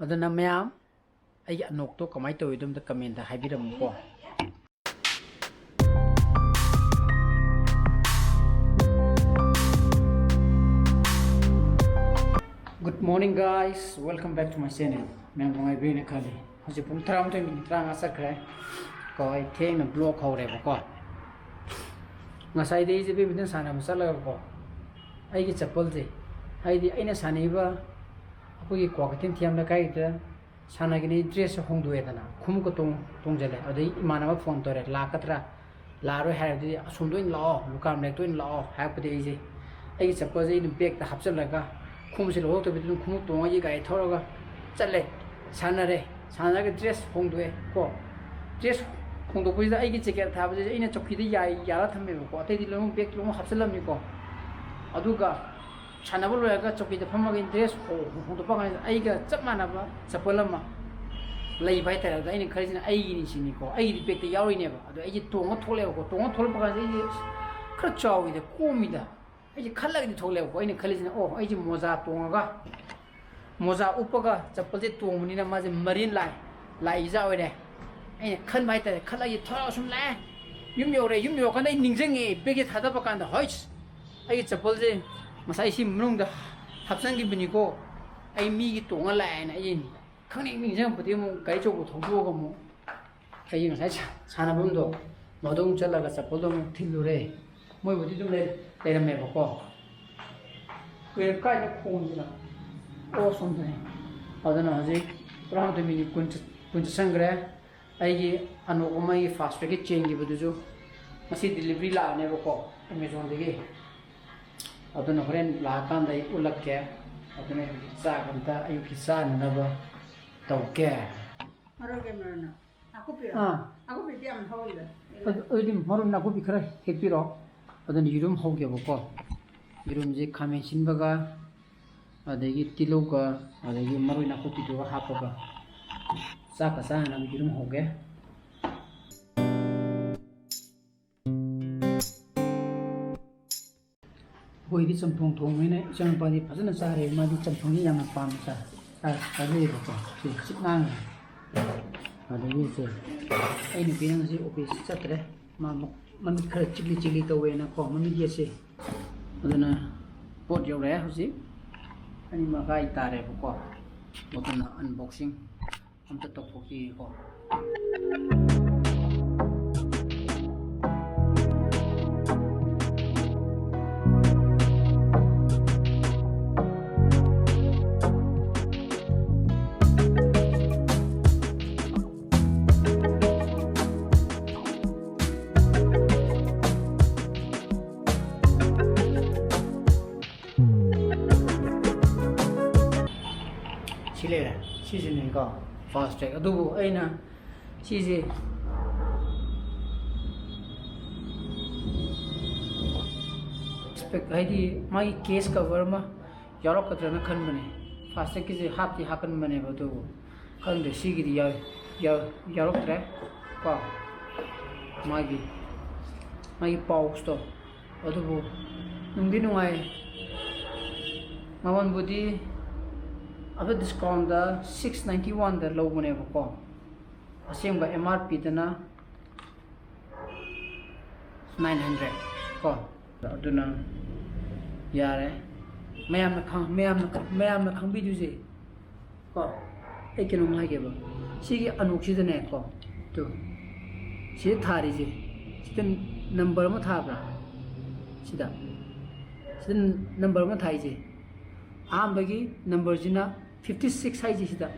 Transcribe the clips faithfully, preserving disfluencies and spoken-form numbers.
ꯑꯗꯨꯅ ꯃꯌꯥꯝ, ꯑꯩꯒꯤ ꯑꯅꯣꯛꯇꯣ ꯀꯃꯥꯏꯅ ꯇꯧꯏꯗꯣ ꯑꯝꯇ comment ꯍꯥꯏꯕꯤꯔꯝꯃꯨꯀꯣ꯫ Good morning, guys, welcome back to my channel. ꯃꯌꯥꯝ ꯅꯨꯡꯉꯥꯏꯕꯤꯔꯦꯅ ꯈꯜꯂꯤ꯫ ꯍꯧꯖꯤꯛ ꯄꯨꯡ ꯇꯔꯥꯃꯥꯊꯣꯏ ꯃꯤꯅꯤꯠ ꯇꯔꯥꯃꯉꯥ ꯆꯠꯈ꯭ꯔꯦ ꯀꯣ꯫ ꯑꯩ ꯊꯦꯡꯅ vlog ꯍꯧꯔꯦꯕꯀꯣ꯫ ꯉꯁꯥꯏꯗꯤ ꯑꯩꯁꯦ badminton ꯁꯥꯟꯅꯕ ꯆꯠꯂꯒꯀꯣ, ꯑꯩꯒꯤ ꯆꯄꯜꯁꯦ, ꯍꯥꯏꯗꯤ ꯑꯩꯅ ꯁꯥꯟꯅꯔꯤꯕ ꯑꯩꯈꯣꯏꯒꯤ ꯀ꯭ꯋꯥꯀꯩꯊꯦꯜ ꯊꯤꯌꯥꯝ ꯂꯩꯀꯥꯏꯗ ꯁꯥꯟꯅꯒꯅꯤ, dress ꯁꯦ ꯍꯣꯡꯗꯣꯛꯑꯦꯗꯅ, ꯈꯣꯡꯎꯞꯀ ꯇꯣꯡ-, ꯇꯣꯡꯁꯤꯜꯂꯦ꯫ ꯑꯗꯩ ꯏꯃꯥꯟꯅꯕ phone ꯇꯧꯔꯦ, "ꯂꯥꯛꯀꯗ꯭ꯔꯥ?" "ꯂꯥꯛꯑꯔꯣꯏ" ꯍꯥꯏꯔꯗꯤ, "ꯑꯁꯣꯝꯗ ꯑꯣꯏꯅ ꯂꯥꯛꯑꯣ, ꯂꯨꯀ꯭ꯔꯥꯝ ꯂꯩꯔꯛꯇ ꯑꯣꯏꯅ ꯂꯥꯛꯑꯣ" ꯍꯥꯏꯔꯛꯄꯗꯤ, ꯑꯩꯁꯦ ꯑꯩꯒꯤ ꯆꯄꯜꯁꯦ ꯑꯩꯅ bag ꯇ ꯍꯥꯞꯆꯤꯜꯂꯒ, ꯈꯣꯡꯎꯞꯁꯦ ꯂꯧꯊꯣꯛꯇꯕꯤꯗ ꯑꯗꯨꯝ ꯈꯣꯡꯎꯞ ꯇꯣꯡꯉ ꯑꯩꯁꯦ ꯒꯥꯔꯤ ꯊꯧꯔꯒ ꯆꯠꯂꯦ꯫ ꯁꯥꯟꯅꯔꯦ꯫ ꯁꯥꯟꯅꯔꯒ dress ꯍꯣꯡꯗꯣꯛꯑꯦ ꯀꯣ꯫ Dress ꯍꯣꯡꯗꯣꯛꯄꯁꯤꯗ ꯑꯩꯒꯤ jacket ꯑꯊꯥꯕꯁꯦ ꯑꯩꯅ ꯆꯧꯀ꯭ꯔꯤꯗ ꯌꯥꯏ-, ꯌꯥꯜꯂ ꯊꯝꯃꯦꯕꯀꯣ꯫ ꯑꯇꯩꯗꯤ ꯂꯣꯏꯅꯃꯛ bag ꯂꯣꯏꯅꯃꯛ ꯍꯥꯞꯆꯤꯜꯂꯝꯃꯤꯀꯣ꯫ ꯑꯗꯨꯒ ꯁꯥꯟꯅꯕ ꯂꯣꯏꯔꯒ ꯆꯧꯀ꯭ꯔꯤꯗ ꯐꯝꯃꯒ dress ꯍꯣ-, ꯍꯣꯡꯗꯣꯛꯄ ꯀꯥꯟꯁꯤꯗ ꯑꯩꯒ ꯆꯞ ꯃꯥꯟꯅꯕ ꯆꯄꯜ ꯑꯃ ꯂꯩꯕ ꯍꯥꯏꯇꯥꯔꯦ꯫ ꯑꯗꯨꯗ ꯑꯩꯅ ꯈꯜꯂꯤꯁꯤꯅ ꯑꯩꯒꯤꯅꯤ ꯁꯤꯅꯤꯀꯣ, ꯑꯩꯒꯤꯗꯤ bag ꯇ ꯌꯥꯎꯔꯤꯅꯦꯕ꯫ ꯑꯗꯣ ꯑꯩꯁꯦ ꯇꯣꯡꯉ ꯊꯣꯛꯂꯛꯑꯦꯕꯀꯣ꯫ ꯇꯣꯡꯉ ꯊꯣꯛꯂꯛꯄ ꯀꯥꯟꯁꯤꯗ ꯑꯩꯁꯦ, "ꯑꯁ, ꯈꯔ ꯆꯥꯎꯋꯤꯗ, ꯀꯣꯝꯃꯤꯗ"꯫ ꯑꯩꯁꯦ ꯈꯜꯂꯒꯗꯤ ꯊꯣꯛꯂꯛꯑꯦꯕꯀꯣ꯫ ꯑꯩꯅ ꯈꯜꯂꯤꯁꯤꯅ, "ꯑꯣ, ꯑꯩꯁꯦ ꯃꯣꯖꯥ ꯇꯣꯡꯉꯒ, ꯃꯣꯖꯥ ꯎꯞꯄꯒ ꯆꯄꯜꯁꯦ ꯇꯣꯡꯕꯅꯤꯅ ꯃꯥꯁꯦ ꯃꯔꯤꯟ ꯂꯥꯛꯑꯦ, ꯂꯥꯛꯏꯖꯥ ꯑꯣꯏꯔꯦ" ꯑꯩꯅ ꯈꯟꯕ ꯍꯥꯏꯇꯥꯔꯦ꯫ ꯈꯜꯂꯒ ꯊꯣꯔꯛꯑ ꯁꯨꯝ ꯂꯥꯛꯑꯦ꯫ ꯌꯨꯝ ꯌꯧꯔꯦ꯫ ꯌꯨꯝ ꯌꯧꯔꯀꯥꯟꯗ ꯑꯩ ꯅꯤꯡꯁꯤꯡꯉꯦ, bag ꯁꯦ ꯊꯥꯗꯕ ꯀꯥꯟꯗ, "ꯍꯣꯏꯁ, ꯑꯩꯒꯤ ꯆꯄꯜꯁꯦ ꯉꯁꯥꯏ ꯁꯤ ꯃꯅꯨꯡꯗ ꯍꯥꯞꯆꯤꯟꯈꯤꯕꯅꯤꯀꯣ, ꯑꯩ ꯃꯤꯒꯤ ꯇꯣꯡꯉ ꯂꯥꯛꯑꯦꯅ" ꯑꯩ ꯈꯪꯅꯤꯡ ꯅꯤꯡꯁꯤꯡꯉꯛꯄꯗꯒꯤ ꯑꯃꯨꯛ ꯒꯥꯔꯤ ꯑꯆꯧꯕ ꯊꯧꯗꯣꯛꯑꯒ ꯑꯃꯨꯛ ꯑꯩꯒꯤ ꯉꯁꯥꯏ ꯁꯥ-, ꯁꯥꯟꯅꯐꯝꯗꯣ, ꯃꯗꯨ ꯑꯃꯨꯛ ꯆꯠꯂꯒ ꯆꯄꯜꯗꯣ ꯑꯃꯨꯛ ꯊꯤꯜꯂꯨꯔꯦ꯫ ꯃꯣꯏꯕꯨꯗꯤ ꯑꯗꯨꯝ ꯂꯩ-, ꯂꯩꯔꯝꯃꯦꯕꯀꯣ꯫ ꯀꯩꯅꯣ, ꯀꯥꯏꯗ ꯈꯣꯡꯁꯤꯅ? ꯑꯣ, ꯁꯣꯝꯗꯅꯤ꯫ ꯑꯗꯨꯅ ꯍꯧꯖꯤꯛ ꯇꯔꯥꯃꯥꯊꯣꯏ ꯃꯤꯅꯤꯠ ꯀꯨꯟ ꯆꯠ-, ꯀꯨꯟ ꯆꯠꯁꯟꯈ꯭ꯔꯦ꯫ ꯑꯩꯒꯤ ꯑꯅꯣꯛ ꯑꯃ ꯑꯩꯒꯤ Fast Track ꯀꯤ ꯆꯦꯟꯈꯤꯕꯗꯨꯁꯨ ꯉꯁꯤ delivery ꯂꯥꯛꯑꯅꯦꯕꯀꯣ, Amazon ꯗꯒꯤ꯫ ꯑꯗꯨꯅ ꯍꯣꯔꯦꯟ ꯂꯥꯛꯑꯀꯥꯟꯗ ꯑꯩ ꯎꯠꯂꯛꯀꯦ꯫ ꯑꯗꯨꯅ ꯍꯧꯖꯤꯛ ꯆꯥꯛ ꯑꯝꯇ ꯑꯌꯨꯛꯀꯤ ꯆꯥꯅꯅꯕ ꯇꯧꯒꯦ꯫ ꯃꯔꯣꯏ ꯀꯩ ꯃꯔꯣꯏꯅꯣ? ꯅꯥꯀꯨꯞꯄꯤꯔꯣ? ꯑꯥ꯫ ꯅꯥꯀꯨꯞꯄꯤꯗꯤ ꯌꯥꯝ ꯍꯧꯋꯤꯗ꯫ ꯑꯗꯨ, ꯑꯗꯨꯗꯤ ꯃꯔꯨꯞ ꯅꯥꯀꯨꯞꯄꯤ ꯈꯔ ꯍꯦꯛꯄꯤꯔꯣ꯫ ꯑꯗꯨꯅ ꯌꯦꯔꯨꯝ ꯍꯧꯒꯦꯕꯀꯣ꯫ ꯌꯦꯔꯨꯝꯁꯦ ꯈꯥꯃꯦꯟ ꯑꯁꯤꯟꯕꯒ, ꯑꯗꯒꯤ ꯇꯤꯜꯍꯧꯒ, ꯑꯗꯒꯤ ꯃꯔꯣꯏ ꯅꯥꯀꯨꯞꯄꯤꯗꯨꯒ ꯍꯥꯞꯄꯒ ꯆꯥꯛꯀ ꯆꯥꯅꯅꯕ ꯌꯦꯔꯨꯝ ꯍꯧꯒꯦ꯫ ꯑꯩꯈꯣꯏꯗꯤ ꯆꯝꯊꯣꯡ ꯊꯣꯡꯕꯅꯤꯅ ꯏꯆꯥꯅꯨꯄꯥꯗꯤ ꯐꯖꯅ ꯆꯥꯔꯦ, ꯃꯥꯗꯤ ꯆꯝꯊꯣꯡꯁꯤ ꯌꯥꯝꯅ ꯄꯥꯝꯅ ꯆꯥꯏ꯫ ꯇꯥꯕꯤꯔꯤꯕꯀꯣ? ꯁꯤ ꯆꯤꯛ ꯉꯥꯡꯉꯦ꯫ ꯑꯗꯒꯤ ꯁꯦ, ꯑꯩ ꯅꯨꯄꯤꯅ ꯉꯁꯤ ꯑꯣꯐꯤꯁ ꯆꯠꯇ꯭ꯔꯦ꯫ ꯃꯥ ꯃ-, ꯃꯃꯤꯠ ꯈꯔ ꯆꯤꯛꯂꯤ ꯆꯤꯛꯂꯤ ꯇꯧꯋꯦꯅꯀꯣ, ꯃꯃꯤꯠ ꯌꯦꯠꯁꯦ꯫ ꯑꯗꯨꯅ ꯄꯣꯠ ꯌꯧꯔꯛꯑꯦ ꯍꯧꯖꯤꯛ꯫ ꯑꯅꯤ ꯃꯈꯥꯏ ꯇꯥꯔꯦꯕꯀꯣ꯫ ꯑꯗꯨꯅ unboxing ꯑꯝꯇ ꯇꯧꯊꯣꯛꯈꯤꯒꯦꯀꯣ꯫ ꯁꯤ ꯂꯩꯔꯦ꯫ ꯁꯤꯁꯤꯅꯦꯀꯣ, Fast Track꯫ ꯑꯗꯨꯕꯨ ꯑꯩꯅ ꯁꯤꯁꯦ ꯁ꯭ꯄꯦꯛ, ꯍꯥꯏꯗꯤ ꯃꯥꯒꯤ ꯀꯦꯁ ꯀꯚꯔ ꯑꯃ ꯌꯥꯎꯔꯛꯀꯗ꯭ꯔꯅ ꯈꯟꯕꯅꯦ꯫ Fast Track ꯀꯤꯁꯦ ꯍꯥꯞꯇꯤ ꯍꯥꯞꯀꯟꯕꯅꯦꯕ, ꯑꯗꯨꯕꯨ ꯈꯪꯗꯦ, ꯁꯤꯒꯤꯗꯤ ꯌꯥꯎ-, ꯌꯥꯎ-, ꯌꯥꯎꯔꯛꯇ꯭ꯔꯦ ꯀꯣ꯫ ꯃꯥꯒꯤ, ꯃꯥꯒꯤ pouch ꯇꯣ꯫ ꯑꯗꯨꯕꯨ ꯅꯨꯡꯗꯤ ꯅꯨꯡꯉꯥꯏ꯫ ꯃꯃꯜꯕꯨꯗꯤ after discount ꯗ six ninety one ꯗ ꯂꯧꯕꯅꯦꯕꯀꯣ꯫ ꯑꯁꯦꯡꯕ M R P ꯗꯅ nine hundred ꯀꯣ꯫ ꯑꯗꯨꯅ ꯌꯥꯔꯦ꯫ ꯃꯌꯥꯝꯅ ꯈꯪ-, ꯃꯌꯥꯝꯅ ꯈꯪ-, ꯃꯌꯥꯝꯅ ꯈꯪꯕꯤꯗꯣꯏꯁꯦ ꯀꯣ, ꯑꯩ ꯀꯩꯅꯣꯝ ꯍꯥꯏꯒꯦꯕ꯫ ꯁꯤꯒꯤ ꯑꯅꯣꯛꯁꯤꯗꯅꯦ ꯀꯣ, ꯇꯨ, ꯁꯤꯗ ꯊꯥꯔꯤꯁꯦ, ꯁꯤꯗ number ꯑꯃ ꯊꯥꯕ꯭ꯔꯥ? ꯁꯤꯗ, ꯁꯤꯗ number ꯑꯃ ꯊꯥꯏꯁꯦ꯫ ꯑꯍꯥꯟꯕꯒꯤ number ꯁꯤꯅ fifty six ꯍꯥꯏꯁꯦ ꯁꯤꯗ,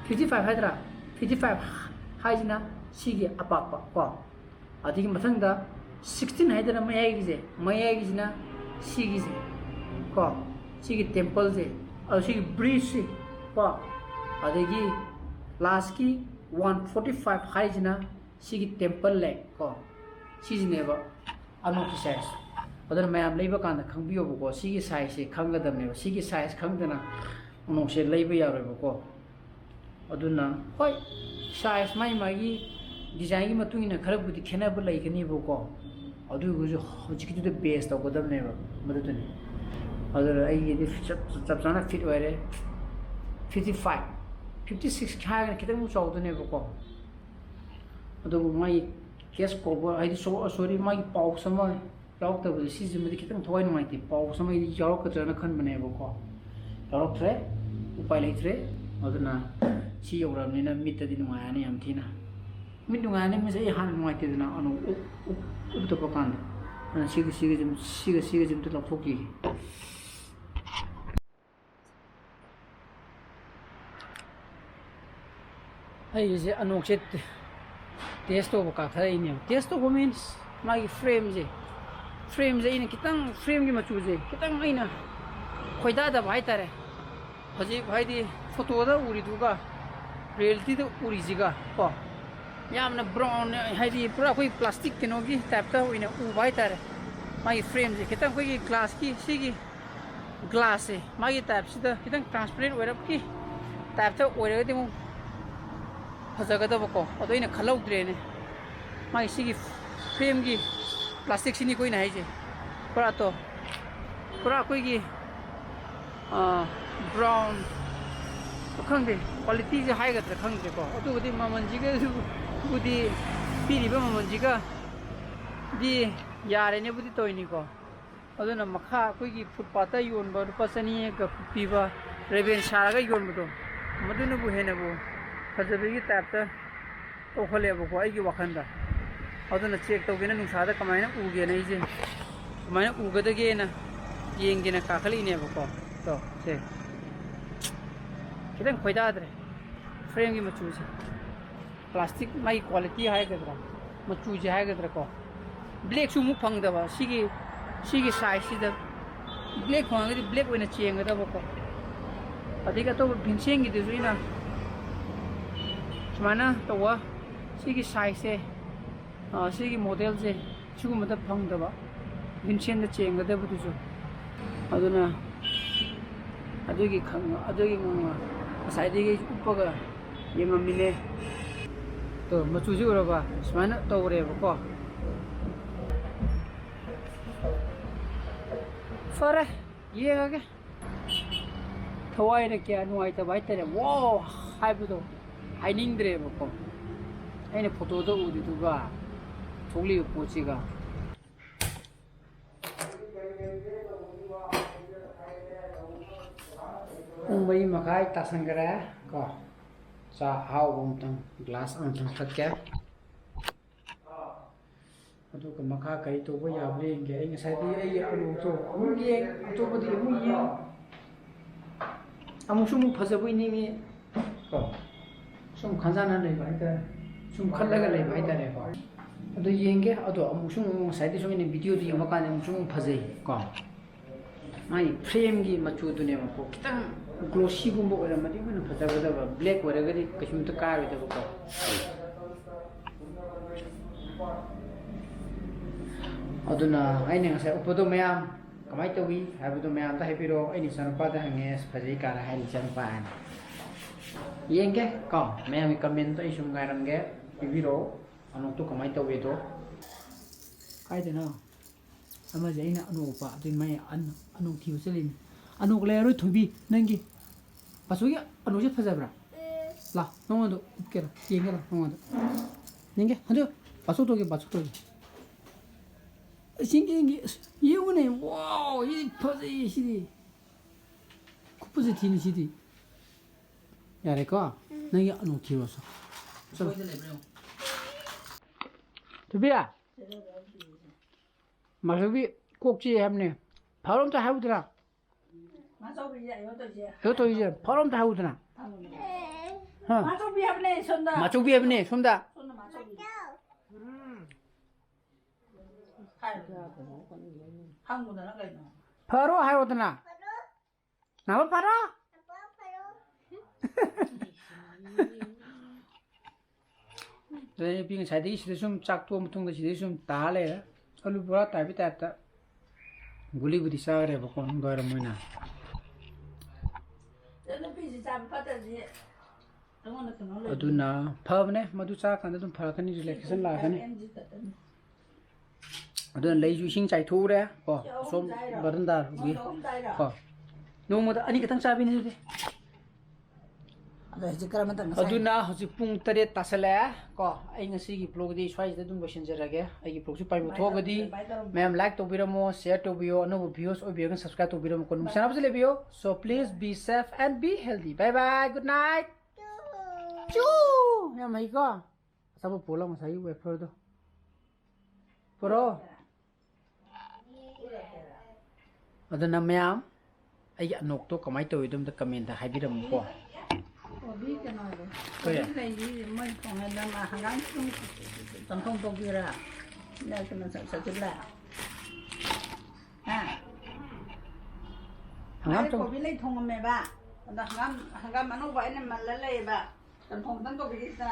fifty five ꯍꯥꯏꯗ꯭ꯔꯥ? Fifty five ꯍꯥꯏꯁꯤꯅ ꯁꯤꯒꯤ ꯑꯄꯥꯛꯄ ꯀꯣ꯫ ꯑꯗꯒꯤ ꯃꯊꯪꯗ sixteen ꯍꯥꯏꯗꯅ ꯃꯌꯥꯏꯒꯤꯁꯦ, ꯃꯌꯥꯏꯒꯤꯁꯤꯅ ꯁꯤꯒꯤꯁꯦ ꯀꯣ, ꯁꯤꯒꯤ temple ꯁꯦ, ꯑꯗꯨ ꯁꯤꯒꯤ bridge ꯁꯦ ꯀꯣ, ꯑꯗꯒꯤ last ꯀꯤ one forty five ꯍꯥꯏꯁꯤꯅ ꯁꯤꯒꯤ temple leg ꯀꯣ, ꯁꯤꯁꯤꯅꯦꯕ ꯑꯅꯣꯛꯀꯤ size꯫ ꯑꯗꯨꯅ ꯃꯌꯥꯝ ꯂꯩꯕ ꯀꯥꯟꯗ ꯈꯪꯕꯤꯌꯣꯕꯀꯣ, ꯁꯤꯒꯤ size ꯁꯦ ꯈꯪꯒꯗꯕꯅꯦꯕ꯫ ꯁꯤꯒꯤ size ꯈꯪꯗꯅ ꯑꯅꯣꯛꯁꯦ ꯂꯩꯕ ꯌꯥꯔꯣꯏꯕꯀꯣ꯫ ꯑꯗꯨꯅ ꯍꯣꯏ, size ꯃꯥꯒꯤ ꯃꯥꯒꯤ design ꯒꯤ ꯃꯇꯨꯡ ꯏꯟꯅ ꯈꯔꯕꯨꯗꯤ ꯈꯦꯠꯅꯕ ꯂꯩꯒꯅꯤꯕꯀꯣ, ꯑꯗꯨ ꯑꯣꯏꯔꯒꯁꯨ ꯍꯧꯖꯤꯛꯀꯤꯗꯨꯗ base ꯇꯧꯒꯗꯕꯅꯦꯕ ꯃꯗꯨꯗꯨꯅꯤ꯫ ꯑꯗꯨꯅ ꯑꯩꯒꯤꯗꯤ ꯆꯞ, ꯆꯞ ꯆꯥꯅ fit ꯑꯣꯏꯔꯦ꯫ Fifty five, fifty six ꯍꯥꯏꯔꯒꯅ ꯈꯤꯇꯪ ꯆꯥꯎꯗꯣꯏꯅꯦꯕꯀꯣ꯫ ꯑꯗꯨꯕꯨ ꯃꯥꯒꯤ case cover, ꯍꯥꯏꯗꯤ, ꯁꯣ-, sorry, ꯃꯥꯒꯤ pouch ꯑꯃ ꯌꯥꯎꯔꯛꯇꯕꯗꯣ, ꯁꯤꯁꯤꯃꯗꯤ ꯈꯤꯇꯪ ꯊꯋꯥꯏ ꯅꯨꯡꯉꯥꯏꯇꯦ꯫ Pouch ꯑꯃ ꯌꯥꯎꯔꯛꯀꯗ꯭ꯔꯅ ꯈꯟꯕꯅꯦꯕꯀꯣ, ꯌꯥꯎꯔꯛꯇ꯭ꯔꯦ, ꯎꯄꯥꯏ ꯂꯩꯇ꯭ꯔꯦ꯫ ꯑꯗꯨꯅ ꯁꯤ ꯌꯧꯔꯛꯑꯕꯅꯤꯅ ꯃꯤꯠꯇꯗꯤ ꯅꯨꯡꯉꯥꯏꯔꯅꯤ ꯌꯥꯝ ꯊꯤꯅ꯫ ꯃꯤꯠ ꯅꯨꯡꯉꯥꯏꯔꯅꯤ, ꯃꯤꯠꯁꯦ ꯑꯩ ꯍꯥꯟꯅ ꯅꯨꯡꯉꯥꯏꯇꯦꯗꯅ, ꯑꯅꯧ-, ꯎꯞ-, ꯎꯞ-, ꯎꯞꯇꯕ ꯀꯥꯟꯗ꯫ ꯑꯗꯨꯅ ꯁꯤꯒ, ꯁꯤꯒꯁꯦ, ꯁꯤꯒ, ꯁꯤꯒꯁꯦ ꯑꯝꯇ ꯂꯧꯊꯣꯛꯈꯤꯒꯦ꯫ ꯑꯩꯒꯤꯁꯦ ꯑꯅꯣꯛꯁꯦ ꯇꯦ-, test ꯇꯧꯕ ꯀꯥꯈꯠꯂꯛꯏꯅꯦꯕ꯫ Test ꯇꯧꯕ means ꯃꯥꯒꯤ frameꯁꯦ, frameꯁꯦ ꯑꯩꯅ ꯈꯤꯇꯪ, frameꯒꯤ ꯃꯆꯨꯁꯦ ꯈꯤꯇꯪ ꯑꯩꯅ ꯈꯣꯏꯗꯥꯗꯕ ꯍꯥꯏꯇꯥꯔꯦ꯫ ꯍꯧꯖꯤꯛ, ꯍꯥꯏꯗꯤ, photoꯗ ꯎꯔꯤꯗꯨꯒ realityꯗ ꯎꯔꯤꯁꯤꯒ ꯀꯣ, ꯌꯥꯝꯅ brown, ꯍꯥꯏꯗꯤ, ꯄꯨꯔꯥ ꯑꯩꯈꯣꯏ plastic ꯀꯩꯅꯣꯒꯤ typeꯇ ꯑꯣꯏꯅ ꯎꯕ ꯍꯥꯏꯇꯥꯔꯦ꯫ ꯃꯥꯒꯤ frameꯁꯦ ꯈꯤꯇꯪ ꯑꯩꯈꯣꯏꯒꯤ glassꯀꯤ, ꯁꯤꯒꯤ glassꯁꯦ ꯃꯥꯒꯤ typeꯁꯤꯗ ꯈꯤꯇꯪ transparent ꯑꯣꯏꯔꯞꯀꯤ typeꯇ ꯑꯣꯏꯔꯒꯗꯤ ꯑꯃꯨꯛ ꯐꯖꯒꯗꯕꯀꯣ, ꯑꯗꯣ ꯑꯩꯅ ꯈꯜꯍꯧꯗ꯭ꯔꯦꯅꯦ꯫ ꯃꯥꯒꯤ ꯁꯤꯒꯤ frameꯒꯤ plasticꯁꯤꯅꯤꯀꯣ ꯑꯩꯅ ꯍꯥꯏꯁꯦ, ꯄꯨꯔꯥ ꯇꯣ, ꯄꯨꯔꯥ ꯑꯩꯈꯣꯏꯒꯤ, ꯑꯥ, brown, ꯈꯪꯗꯦ, qualityꯁꯦ ꯍꯥꯏꯒꯗ꯭ꯔꯥ ꯈꯪꯗ꯭ꯔꯦꯀꯣ꯫ ꯑꯗꯨꯕꯨꯗꯤ ꯃꯃꯜꯁꯤꯒꯕꯨꯗꯤ, ꯄꯤꯔꯤꯕ ꯃꯃꯜꯁꯤꯒꯗꯤ ꯌꯥꯔꯦꯅꯦꯕꯨꯗꯤ ꯇꯧꯔꯤꯅꯤꯀꯣ꯫ ꯑꯗꯨꯅ ꯃꯈꯥ ꯑꯩꯈꯣꯏꯒꯤ footpathꯇ ꯌꯣꯟꯕ ꯂꯨꯄꯥ ꯆꯅꯤꯒ ꯄꯤꯕ Ray-Ban ꯁꯥꯔꯒ ꯌꯣꯟꯕꯗꯣ, ꯃꯗꯨꯅꯕꯨ ꯍꯦꯟꯅꯕꯨ ꯐꯖꯕꯒꯤ typeꯇ ꯇꯧꯈꯠꯂꯦꯕꯀꯣ ꯑꯩꯒꯤ ꯋꯥꯈꯜꯗ꯫ ꯑꯗꯨꯅ check ꯇꯧꯒꯦꯅ ꯅꯨꯡꯁꯥꯗ ꯀꯃꯥꯏꯅ ꯎꯒꯦꯅ ꯑꯩꯁꯦ, ꯀꯃꯥꯏꯅ ꯎꯒꯗꯒꯦꯅ ꯌꯦꯡꯒꯦꯅ ꯀꯥꯈꯠꯂꯛꯏꯅꯦꯕꯀꯣ꯫ ꯇꯣ, ꯁꯦ꯫ ꯈꯤꯇꯪ ꯈꯣꯏꯗꯥꯗ꯭ꯔꯦ frameꯒꯤ ꯃꯆꯨꯁꯦ꯫ Plastic ꯃꯥꯒꯤ quality ꯍꯥꯏꯒꯗ꯭ꯔꯥ, ꯃꯆꯨꯁꯦ ꯍꯥꯏꯒꯗ꯭ꯔꯥꯀꯣ, blackꯁꯨ ꯑꯃꯨꯛ ꯐꯪꯗꯕ꯫ ꯁꯤꯒꯤ, ꯁꯤꯒꯤ sizeꯁꯤꯗ black ꯐꯪꯉꯒꯗꯤ black ꯑꯣꯏꯅ ꯆꯦꯟꯒꯗꯕꯀꯣ꯫ ꯑꯗꯒꯤ ꯑꯇꯣꯞꯄ Vincentꯒꯤꯗꯨꯁꯨ ꯑꯩꯅ ꯁꯨꯃꯥꯏꯅ ꯇꯧꯕ, ꯁꯤꯒꯤ sizeꯁꯦ, ꯑ, ꯁꯤꯒꯤ modelꯁꯦ ꯁꯤꯒꯨꯝꯕꯗ ꯐꯪꯗꯕ, Vincentꯗ ꯆꯦꯟꯒꯗꯕꯗꯨꯁꯨ꯫ ꯑꯗꯨꯅ ꯑꯗꯨꯒꯤ ꯈꯪ-, ꯑꯗꯨꯒꯤ ꯉ-, ꯉꯁꯥꯏꯗꯒꯤ ꯑꯩꯁꯨ ꯎꯞꯄꯒ ꯌꯦꯡꯉꯝꯃꯤꯅꯦ꯫ ꯇꯣ, ꯃꯆꯨꯁꯤ ꯎꯔꯕ? ꯁꯨꯃꯥꯏꯅ ꯇꯧꯔꯦꯕꯀꯣ꯫ ꯐꯔꯦ, ꯌꯦꯡꯉꯒꯦ꯫ ꯊꯋꯥꯏꯅ ꯀꯌꯥ ꯅꯨꯡꯉꯥꯏꯇꯕ ꯍꯥꯏꯇꯥꯔꯦ, ꯋꯥꯎ ꯍꯥꯏꯕꯗꯣ ꯍꯥꯏꯅꯤꯡꯗ꯭ꯔꯦꯕꯀꯣ꯫ ꯑꯩꯅ ꯐꯣꯇꯣꯗ ꯎꯔꯤꯗꯨꯒ ꯊꯣꯛꯂꯤꯕ ꯄꯣꯠꯁꯤꯒ꯫ ꯄꯨꯡ ꯃꯔꯤ ꯃꯈꯥꯏ ꯇꯥꯁꯟꯈꯔꯦ ꯀꯣ꯫ ꯆꯥ ꯑꯍꯥꯎꯕ ꯑꯃꯇꯪ, ꯒ꯭ꯂꯥꯁ ꯑꯃꯇꯪ ꯊꯛꯀꯦ꯫ ꯑꯗꯨꯒ ꯃꯈꯥ ꯀꯔꯤ ꯇꯧꯕ ꯌꯥꯕ꯭ꯔꯥ ꯌꯦꯡꯒꯦ꯫ ꯑꯩ ꯉꯁꯥꯏꯗꯤ ꯑꯩꯒꯤ ꯑꯂꯨꯗꯣ ꯑꯃꯨꯛ ꯌꯦꯡ, ꯑꯇꯣꯞꯄꯗꯤ ꯑꯃꯨꯛ ꯌꯦꯡ, ꯑꯃꯨꯛꯁꯨ ꯑꯃꯨꯛ ꯐꯖꯕ ꯏꯅꯤꯡꯉꯤ ꯀꯣ꯫ ꯁꯨꯝ ꯈꯟꯖꯥꯟꯅ ꯂꯩꯕ ꯍꯥꯏꯇꯥꯔꯦ, ꯁꯨꯝ ꯈꯜꯂꯒ ꯂꯩꯕ ꯍꯥꯏꯇꯥꯔꯦꯀꯣ꯫ ꯑꯗꯨ ꯌꯦꯡꯒꯦ꯫ ꯑꯗꯣ ꯑꯃꯨꯛꯁꯨ ꯑꯃꯨꯛ ꯉꯁꯥꯏꯗꯤ ꯁꯨꯝ ꯑꯩꯅ ꯚꯤꯗꯤꯑꯣꯗ ꯌꯦꯡꯕ ꯀꯥꯟꯗ ꯑꯃꯨꯛꯁꯨ ꯑꯃꯨꯛ ꯐꯖꯩ ꯀꯣ꯫ ꯃꯥꯒꯤ ꯐ꯭ꯔꯦꯝꯒꯤ ꯃꯆꯨꯗꯨꯅꯦꯕꯀꯣ, ꯈꯤꯇꯪ ꯒ꯭ꯂꯣꯁꯤꯒꯨꯝꯕ ꯑꯣꯏꯔꯝꯃꯗꯤ ꯍꯦꯟꯅ ꯐꯖꯒꯗꯕ, ꯕ꯭ꯂꯦꯛ ꯑꯣꯏꯔꯒꯗꯤ ꯀꯩꯁꯨꯝꯇ ꯀꯥꯏꯔꯣꯏꯗꯕꯀꯣ꯫ ꯑꯗꯨꯅ ꯑꯩꯅ ꯉꯁꯥꯏ ꯎꯠꯄꯗꯣ ꯃꯌꯥꯝ ꯀꯃꯥꯏꯅ ꯇꯧꯏ ꯍꯥꯏꯕꯗꯣ ꯃꯌꯥꯝꯗ ꯍꯥꯏꯕꯤꯔꯛꯑꯣ꯫ ꯑꯩꯅ ꯏꯆꯥꯅꯨꯄꯥꯗ ꯍꯪꯉꯦ, "ꯑꯁ, ꯐꯖꯩ" ꯀꯥꯏꯅ ꯍꯥꯏꯅꯤ ꯏꯆꯥꯅꯨꯄꯥ ꯍꯥꯏꯅ꯫ ꯌꯦꯡꯒꯦ ꯀꯣ, ꯃꯌꯥꯝꯒꯤ ꯀꯃꯦꯟꯇꯣ ꯑꯩ ꯁꯨꯝ ꯉꯥꯏꯔꯝꯒꯦ, ꯄꯤꯕꯤꯔꯛꯑꯣ꯫ ꯑꯅꯣꯛꯇꯣ ꯀꯃꯥꯏꯅ ꯇꯧꯏꯗꯣ? ꯀꯥꯏꯗꯅꯣ? ꯑꯃꯁꯦ ꯑꯩꯅ ꯑꯅꯣꯛ ꯎꯞꯄ, ꯑꯗꯨꯏ ꯃꯥꯏ ꯑꯟ-, ꯑꯅꯣꯛ ꯊꯤꯕ ꯆꯠꯂꯤꯅꯤ꯫ ꯑꯅꯣꯛ ꯂꯩꯔꯔꯣꯏ ꯊꯣꯏꯕꯤ, ꯅꯪꯒꯤ꯫ ꯄꯥꯆꯧꯒꯤ ꯑꯅꯣꯛꯁꯦ ꯐꯖꯕ꯭ꯔꯥ? ꯂꯥ, ꯅꯉꯣꯟꯗ ꯎꯞꯀꯦꯔꯥ? ꯌꯦꯡꯒꯦꯔꯥ ꯅꯉꯣꯟꯗ? ꯌꯦꯡꯒꯦ, ꯍꯟꯗꯛ ꯄꯥꯆꯧ ꯇꯧꯒꯦ, ꯄꯥꯆꯧ ꯇꯧꯒꯦ꯫ ꯑꯁ, ꯌꯦꯡꯒꯦ, ꯌꯦꯡꯒꯦ꯫ ꯑꯁ, ꯌꯦꯡꯉꯨꯅꯦ, ꯋꯥꯎ, ꯌꯦ ꯐꯖꯩꯌꯦ ꯁꯤꯗꯤ꯫ ꯈꯨꯐꯖ ꯊꯤꯅꯤ ꯁꯤꯗꯤ꯫ ꯌꯥꯔꯦꯀꯣ? ꯅꯪꯒꯤ ꯑꯅꯣꯛ ꯊꯤꯔꯣꯁꯣ꯫ ꯆꯠꯂꯣ꯫ ꯊꯣꯏꯕꯤ, ꯃꯥꯆꯧꯕꯤ ꯀꯣꯛ ꯆꯤꯛꯑꯦ ꯍꯥꯏꯕꯅꯦ꯫ ꯐꯥꯔꯣ ꯑꯝꯇ ꯍꯥꯏꯌꯨꯗꯅ꯫ ꯃꯥꯆꯧꯕꯤꯁꯦ ꯑꯩꯉꯣꯟ ꯇꯧꯔꯤꯁꯦ꯫ ꯀꯩꯅꯣ ꯇꯧꯔꯤꯁꯦ? ꯐꯥꯔꯣ ꯑꯝꯇ ꯍꯥꯏꯌꯨꯗꯅ꯫ ꯍꯥ? ꯃꯥꯆꯧꯕꯤ ꯍꯥꯏꯕꯅꯦ ꯁꯣꯝꯗ꯫ ꯃꯥꯆꯧꯕꯤ ꯍꯥꯏꯕꯅꯦ ꯁꯣꯝꯗ꯫ ꯁꯣꯝꯗ ꯃꯥꯆꯧꯕꯤ꯫ ꯍꯥꯏꯌꯨꯗꯅ꯫ ꯍꯪꯉꯨꯗꯅ ꯀꯩꯅꯣ? ꯐꯔꯣ ꯍꯥꯏꯌꯣꯗꯅ꯫ ꯅꯥꯕ ꯐꯔꯣ꯫ ꯑꯗꯩ ꯅꯨꯄꯤ ꯉꯁꯥꯏꯗꯒꯤ ꯁꯤꯗ ꯁꯨꯝ ꯆꯥꯛ ꯇꯣꯛꯑ ꯃꯇꯨꯡꯗ ꯁꯤꯗꯩ ꯁꯨꯝ ꯇꯥ ꯂꯩꯔꯦ꯫ ꯑꯂꯨ ꯕꯣꯔꯥ ꯇꯥꯏꯕꯩ ꯇꯥꯏꯞꯇ ꯒꯨꯂꯤꯕꯨꯗꯤ ꯆꯥꯈ꯭ꯔꯦꯕꯀꯣ ꯅꯨꯡꯗꯥꯡꯋꯥꯏꯔꯝ ꯑꯣꯏꯅ꯫ ꯅꯨꯄꯤꯁꯤ ꯆꯥꯕ ꯐꯠꯇꯕꯁꯤ ꯑꯩꯉꯣꯟꯗ ꯀꯩꯅꯣ ꯂꯩ꯫ ꯑꯗꯨꯅ ꯐꯕꯅꯦ, ꯃꯗꯨ ꯆꯥꯔꯀꯥꯟꯗ ꯑꯗꯨꯝ ꯐꯔꯛꯀꯅꯤ, ꯔꯤꯂꯦꯛꯁꯦꯁꯟ ꯂꯥꯛꯀꯅꯤ꯫ ꯑꯦꯝ ꯖꯤ ꯈꯛꯇꯅꯤ꯫ ꯑꯗꯨꯅ ꯂꯩꯁꯨ ꯏꯁꯤꯡ ꯆꯥꯏꯊꯣꯛꯎꯔꯦ ꯀꯣ, ꯁꯤ ꯑꯍꯨꯝ ꯑꯁꯣꯝ ꯆꯥꯏꯔꯣ? ꯕꯔꯟꯗꯥꯒꯤ ꯅꯣꯏ ꯑꯍꯨꯝ ꯆꯥꯏꯔꯣ? ꯀꯣ꯫ ꯅꯣꯡꯃꯗ ꯑꯅꯤ ꯈꯛꯇꯪ ꯆꯥꯕꯤꯅꯤ ꯑꯗꯨꯗꯤ꯫ ꯑꯗꯣ ꯍꯧꯖꯤꯛ ꯀꯔꯝꯕ ꯃꯇꯝꯗ ꯁꯥꯏ? ꯑꯗꯨꯅ ꯍꯧꯖꯤꯛ ꯄꯨꯡ ꯇꯔꯦꯠ ꯇꯥꯁꯜꯂꯛꯑꯦ ꯀꯣ꯫ ꯑꯩ ꯉꯁꯤꯒꯤ vlogꯗꯤ ꯁ꯭ꯋꯥꯏꯁꯤꯗ ꯑꯗꯨꯝ ꯂꯣꯏꯁꯤꯟꯖꯔꯒꯦ꯫ ꯑꯩꯒꯤ vlogꯁꯤ ꯄꯥꯏꯕ ꯊꯣꯛꯑꯒꯗꯤ ꯃꯌꯥꯝ like ꯇꯧꯕꯤꯔꯝꯃꯣ, share ꯇꯧꯕꯤꯌꯣ, ꯑꯅꯧꯕ viewers ꯑꯣꯏꯕꯤꯔꯒꯅ subscribe ꯇꯧꯕꯤꯔꯝꯃꯣ ꯀꯣ꯫ ꯅꯨꯡꯁꯤꯅꯕꯁꯨ ꯂꯩꯕꯤꯌꯣ꯫ So please be safe and be healthy. Bye bye, good night. ꯆꯨ! ꯌꯥꯝ ꯍꯩꯀꯣ꯫ ꯑꯆꯥꯄꯣꯠ ꯄꯨꯔꯛꯑꯣ, ꯉꯁꯥꯏꯒꯤ waferꯗꯣ ꯄꯨꯔꯛꯑꯣ꯫ ꯑꯗꯨꯅ ꯃꯌꯥꯝ ꯑꯩꯒꯤ ꯑꯅꯣꯛꯇꯣ ꯀꯃꯥꯏꯅ ꯇꯧꯋꯤ ꯑꯗꯨꯝꯇ commentꯇ ꯍꯥꯏꯕꯤꯔꯝꯃꯨꯀꯣ꯫ ꯀꯣꯕꯤ ꯀꯩꯅꯣꯗꯣ꯫ ꯀꯔꯤ? ꯀꯣꯕꯤ ꯂꯩꯔꯤ, ꯃꯣꯏ ꯊꯣꯡꯉꯦ ꯅꯃ ꯍꯪꯒꯥꯝ ꯁꯨꯝ ꯆꯝꯊꯣꯡ ꯇꯧꯕꯤꯔꯥ? ꯅꯪ ꯀꯩꯅꯣ ꯆ-, ꯆꯠꯁꯤꯜꯂꯦ? ꯍꯥ? ꯍꯪꯒꯥꯝ ꯑꯩ ꯆꯧ- ꯀꯣꯕꯤ ꯂꯩ ꯊꯣꯡꯉꯝꯃꯦꯕ꯫ ꯑꯗꯣ ꯍꯪꯒꯥꯝ, ꯍꯪꯒꯥꯝ ꯑꯅꯧꯕ ꯑꯩꯅ ꯃꯜꯂ ꯂꯩꯌꯦꯕ꯫ ꯆꯝꯊꯣꯡ ꯑꯝꯇꯪ ꯇꯧꯕꯤꯒꯦꯁꯤꯗ꯫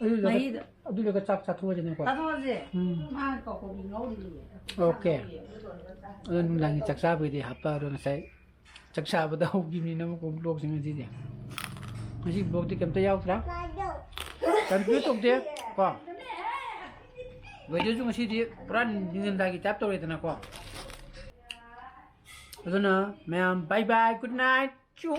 ꯑꯗꯨ ꯂꯣꯏꯔꯒ- ꯃꯍꯤꯗ꯫ ꯑꯗꯨ ꯂꯣꯏꯔꯒ ꯆꯥꯛ ꯆꯥꯊꯣꯛꯑꯁꯤꯅꯦꯀꯣ꯫ ꯆꯥꯊꯣꯛꯑꯁꯦ꯫ ꯎꯝ꯫ ꯃꯥ ꯀꯣꯕꯤ ꯉꯧꯔꯤꯌꯦ꯫ Okay꯫ ꯑꯗꯣ ꯅꯨꯡꯗꯥꯡꯒꯤ ꯆꯥꯛ ꯆꯥꯕꯩꯗꯤ ꯍꯥꯞꯄꯛꯑꯔꯣꯏ, ꯉꯁꯥꯏ ꯆꯥꯛ ꯆꯥꯕꯗ ꯍꯧꯈꯤꯕꯅꯤꯅ ꯑꯃꯨꯛ vlogꯁꯤꯡ ꯉꯁꯤꯗꯤ꯫ ꯉꯁꯤ vlogꯇꯤ ꯀꯩꯝꯇ ꯌꯥꯎꯗ꯭ꯔꯦ꯫ Continue ꯇꯧꯗꯦ ꯀꯣ꯫ Weatherꯁꯨ ꯉꯁꯤꯗꯤ ꯄꯨꯔꯥ ꯅꯤꯡꯊꯝꯊꯥꯒꯤ type ꯇꯧꯔꯦꯗꯅꯀꯣ꯫ ꯑꯗꯨꯅ ꯃꯌꯥꯝ bye bye, good night꯫ ꯆꯨ꯫